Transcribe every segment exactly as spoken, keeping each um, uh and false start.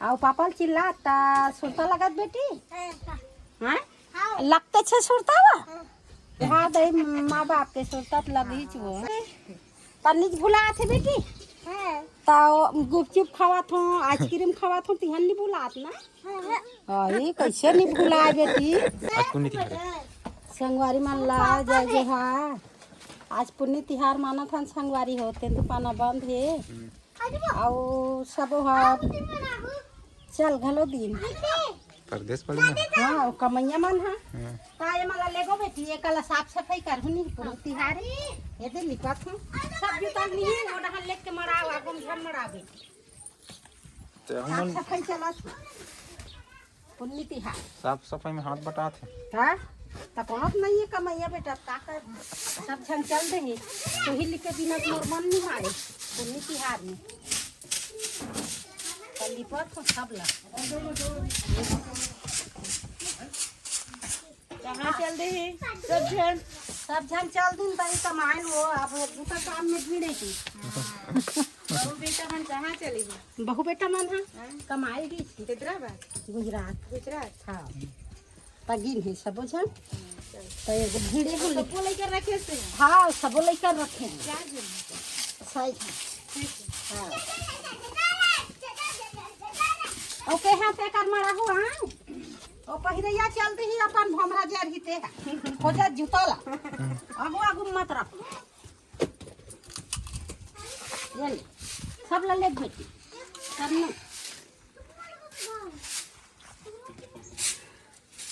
अउ पापा ल चिल्लात त सुरता लगत बेटी? हाँ? लगते छे सुरता वा? हाँ दई, माँ बाप के सुरता त लगही च वो। तन्नी च भुलात हे बेटी? त गुपचुप खावत हो, आइसक्रीम खावत हो, तिहन नी भुलात ना? अरे, कैसे नी भुलाए बेटी? आज पुन्नी तिहार। संगवारी मन ला जय जोहार। आज पुन्नी तिहार मानत हन संगवारी हो, तेंदू पाना बंद हे। अउ सबो ह चल घलो दिन। परदेस वाले मन। हाँ, वो कमैया मन ह। हाँ। त ये मला लेगो बेटी, ये कला साफ सफाई करहु नी, पुन्नी तिहार। ये दे लिपत हूँ। सब जुतल नहीं है, वो डहर लेके मड़ाओ, आगो में झन मड़ाओ बेटी। ते साफ हमन सफाई चलत हे। पुन्नी तिहार। साफ सफाई में हाथ बटात हे। हाँ? त कोनो नहीं है कमैया बेटा, का कर? सब झन चल दे हे। तू ही लिखे बिना मोर मन नहीं मारे। पुन्नी तिहार में। त लिपत हो सब ला। कहाँ चल दे हे? सब झन। सब झन चल दिन तई कमाए वो, अब दूसरा काम में भिड़े की। बहू बेटा मन कहाँ चले हे? बहू बेटा मन ह हाँ। कमाए गे हे। हैदराबाद? गुजरात। गुजरात? हाँ। त गिन हे सबो झन। त एगो भिड़े हो ले। सबो लइका रखे से? हाँ, सबो लइका रखे हे। चार झन? छह झन। हाँ। ओके, हाँ, ते कर मड़ा हो, हाँ। ओ पहिरैया चल दिही अपन भोमरा जर ही ते। खोजा जूता ला। आगू आगू मत रख। ये ले। सब ला ले बेटी। सब ने।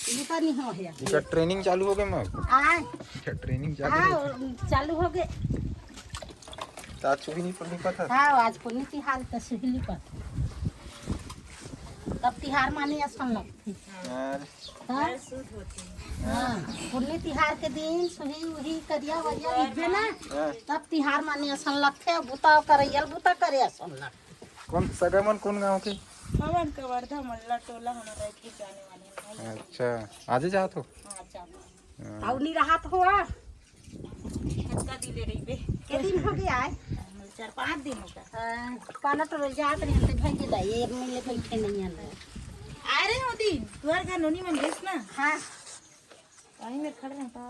जूता नहीं हो है। इनका ट्रेनिंग चालू हो गए, माँ? आए। अच्छा, ट्रेनिंग चालू हो गए। हाँ, चालू हो गए। त आज सुही नहीं पता था। हाँ, आज पुन्नी तिहार त सुही नहीं पता। तब तिहार माने असन लगथे। अरे। हाँ? हाँ, पुन्नी तिहार के दिन सुही उही करिया वरिया लिखबे ना, हाँ। तब तिहार माने असन लगथे, अउ बुता करैया ल बुता करे असन लगथे। कौन सगा मन कौन गाँव के? हमन कवर्धा मल्ला टोला, हमर रायपुर जाने वाले हैं भाई। अच्छा, आजे जात हो? हाँ, जात हो। हाँ। अउ नी रहत हो आ? कतका दिन ले रहिबे? के दिन हो गया आए? चार पाँच दिन हो गया। हाँ, पाना टोला जात रहे त भाई के दाई, ये मिले बैठे नहीं है। अरे वो दिन, तुहर घर नोनी मन गइस ना? हाँ। वहीं में खड़े रहता।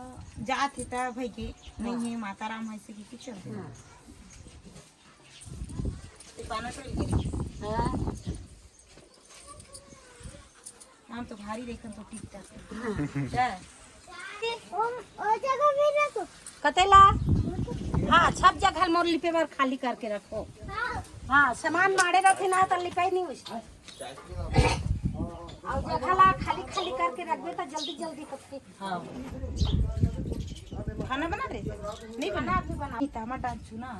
जात हे त भाई के, नहीं है, माता राम है से कि कुछ। हाँ। ते पाना टोला गे। हाँ। हम तो भारी देखन तो टिकता। हाँ। क्या? ओ, ओ जगह भी रखो। कतेला? हाँ, सब जगह मोर लिपे बर खाली करके रखो। हाँ। हाँ, सामान माड़े रखे ना त लिपाई नहीं होइस। अउ जगह ला खाली खाली करके रखबे त जल्दी जल्दी होथे। हाँ। खाना बना रहे? नहीं बना। अभी बना। टमाटर चुना।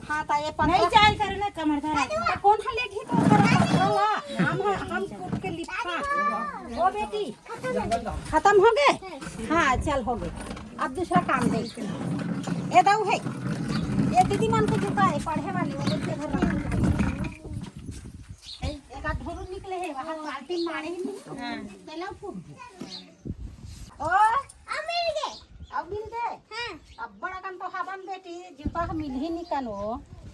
हाँ, त ये नहीं पत्ता चाल करे ना, कमर धरा। त कौन हा लेगी तो करा पत्ता ला? हम, हम कूट के लिपा। ओ बेटी, खत्म हो गए? हाँ, चल हो गए। अब दूसरा काम देख। ये दाऊ है। ये दीदी मन के जूता है, पढ़े वाली, वो बच्चे घर रख। एक आध ढोरू निकले है, वहाँ बाल्टी मारे ही नहीं। हाँ। तेला फूट गया। ओ, अब मिल गए। अब मिल गए? हाँ। अब बड़ा कन तो हवन बेटी, जूता ह मिलही नी कनो।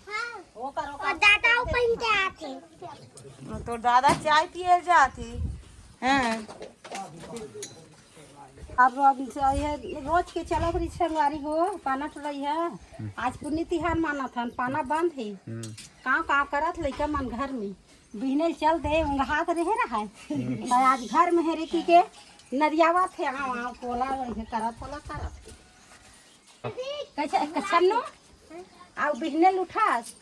हाँ। ओ करो, और दादा वो पहन के आते। तो दादा चाय पिए जाते। हाँ। अब, अब ये रोज के चलत रही संगवारी हो, पाना टोलई है। आज पुन्नी तिहार मानत हन, पाना बंद है। हम्म। काव काव करत लइका मन घर में। बिहने चल दे, उंगहात रहे रहा है। त आज घर में है रे की के नरियावत है, आव, आव, कोला, ये करत, कोला करत। कैसे, कैसे नो? आव बिहने ल उठास,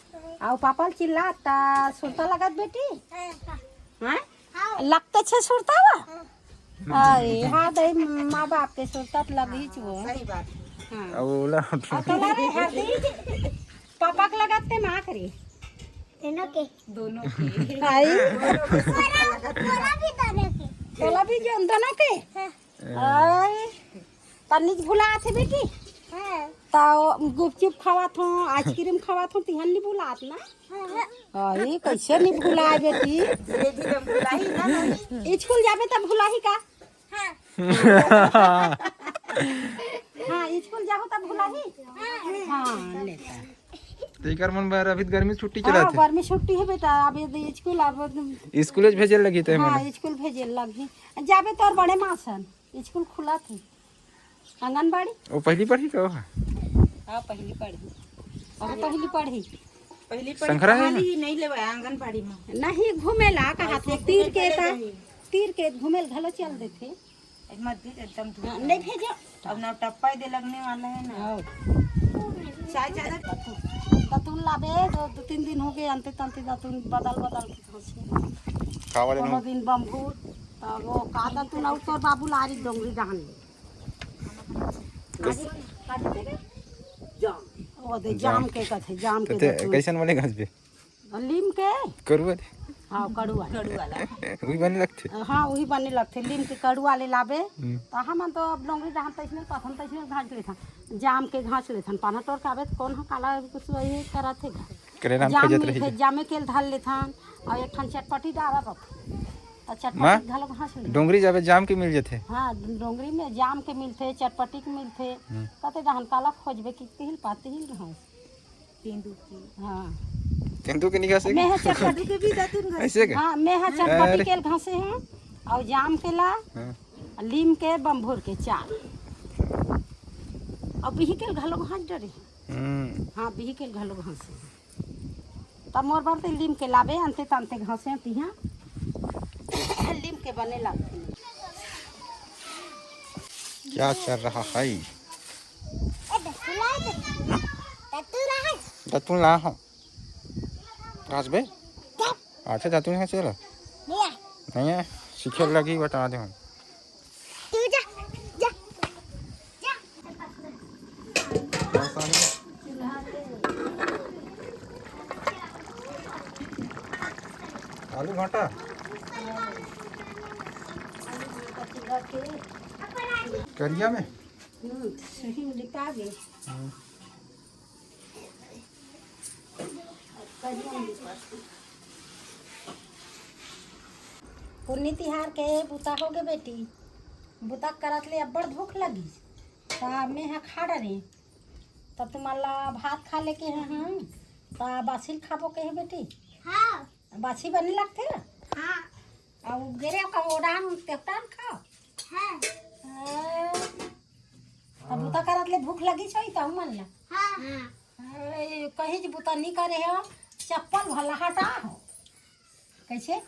आव पापा ल चिल्लात, त सुरता लगत बेटी? हाँ? लगते छे सुरता वा? अरे, हाँ दई, माँ बाप के सुरता त लगही च वो। सही बात। हाँ। अब ओला अब तोला रे हरदी, पापा के लगत ते माँ के रे। दोनों के। दोनों के। आई। तोला, तोला भी दोनों के। तोला भी जो दोनों के? हाँ। आई। तन्नी च भुलात हे बेटी। हाँ। त गुपचुप खावत हो, आइसक्रीम खावत हो, तिहन नी भुलात ना? हाँ। आई, कैसे नी भुलाए बेटी? ये भी तो भुलाही ना, मम्मी। स्कूल जाबे त भुलाही का? हाँ। हाँ, स्कूल जाहू त भुलाही? हाँ। हाँ, लेता। तेकर मन बर अभी गर्मी छुट्टी चलत हे। गर्मी छुट्टी हे बेटा, अब ये स्कूल, अब स्कूल भेजे लगही ते हाँ, मन। स्कूल भेजे लगही। जाबे तोर बड़े माँ सन, स्कूल खुला थे। आंगनबाड़ी? वो पहली पढ़ी का? हाँ, पहली पढ़ी। वो पहली पढ़ी। पहली पढ़ी संखरा है कहाँ ना? ली? नहीं लेवा आंगनबाड़ी में। नहीं, घूमे ला कहा थे, तीर के ता, तीर के घूमे घलो चल देथे। मत भेज, एकदम धूप हाँ, है। नहीं भेजो। अब नौ टप्पा दे लगने वाला है ना। हाँ। चाय ज्यादा। दतुन लाबे, दो, दो तीन दिन हो गए, अंते तंते दतुन बदल बदल के खांसे। खावा ले कोनो दिन बम्बू, तब वो का दतुन, और तोर बाबू लारी डोंगरी डहान ले। जाम। वो दे जाम। जाम के कथे, जाम के दतुन। कैसन वाले घास बे? लीम के? कड़ुआ दे। हाँ, कड़ुआ। कड़ुआ ला। वही बने लगथे। हाँ, वही बने लगथे। लीम के कड़ुआ ले लाबे। हम्म। तो हमन तो अब डोंगरी डहान तैसने पाथन, तैसने घास लेथन। जाम के घास लेथन। पाना टोर के आबे तो कौन ह काला कुछ वही करत हे। करे राम जाम खोजत रही। जामे के धर लेथन। और एक ठन चटपटी डारा रथे। तो माँ, चटपटी घलो घास ले। डोंगरी जाबे जाम के मिल जथे। हाँ, डोंगरी में जाम के मिलथे, चटपटी के मिलथे। हम्म। कते डहान काला खोजबे कि तिहिल पातिहिल घास। तेंदू के। हाँ। तेंदू के निकासे मैं के? हा चटपटी के भी दतुन घर। ऐसे के? हाँ, मैं हा चटपटी अरे। के घासे हूँ, और जाम के ला, हाँ। लीम के, बम्भोर के चार। और बिही के घलो घास डरे। हम्म। हाँ, बिही के घलो घासे। तब मोर बर ते लीम के लाबे, अंते तंते घासे तिहा। लीम के बने लगथे। क्या चल रहा है? ए, दतुन ला दे। दतुन ला है। दतुन ला हो। राज बे? अच्छा, दतुन है, चलो। नहीं है। सीखे लगी, बता दे हम। तू जा, जा, जा। आलू भाटा। करिया में? हम्म, सही में लिपा गए। हम्म। पुन्नी तिहार के बुता हो गे बेटी, बुता करत ले अब्बड़ भूख लगिस, त मैं हा खा डरे, त तुमन ला भात खा लेके हे हम, त बासी ल खाबो के हे बेटी? हाँ। बासी बने लगथे ना? हाँ। अउ गेरे का ओडान तेहतान खाओ? हाँ। हाँ। त बुता करत ले भूख लगिस होही त हमन ला? हाँ। हाँ। ए, कहीं जे बुता नी करे हो, चप्पल भला हटा हो। कैसे?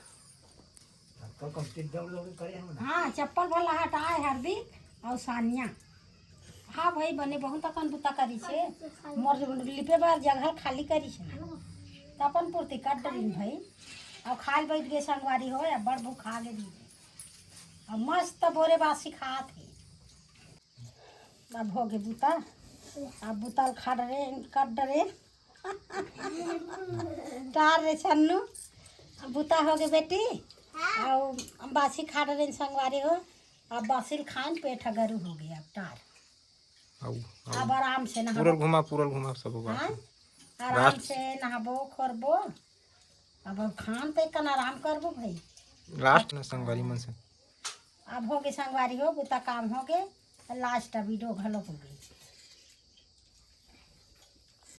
हाँ, चप्पल भला हटाए हार्दिक अउ सानिया। हाँ भाई, बने बहुत अकन बुता करिस हे। मोर लिपे बर जगह खाली करिस हे। त अपन पूर्ति कर डरिन भाई। अउ खाए ल बैठ गे संगवारी हो, अब्बड़ भूखा गे रहिस हे। अउ मस्त बोरे बासी खात हे। अब हो गे बुता, अब बुता ल खा डरे, कर डरे। टार रे छन्नू, अब बुता हो गे बेटी। हाँ। अउ बासी खा डरे संगवारी हो, अब बासी ल खाएन पेट ह गरू हो गे, अब टार। आऊ, आऊ। अब आराम से नहाबो। पूरल घुमा, पूरल घुमा सब बात। हाँ? आराम last। से नहाबो, खोरबो। अब, अब खान ते कन आराम करबो भाई। Last न संगवारी मन से। अब हो गे संगवारी हो, बुता काम हो गे, last video घलो हो गे।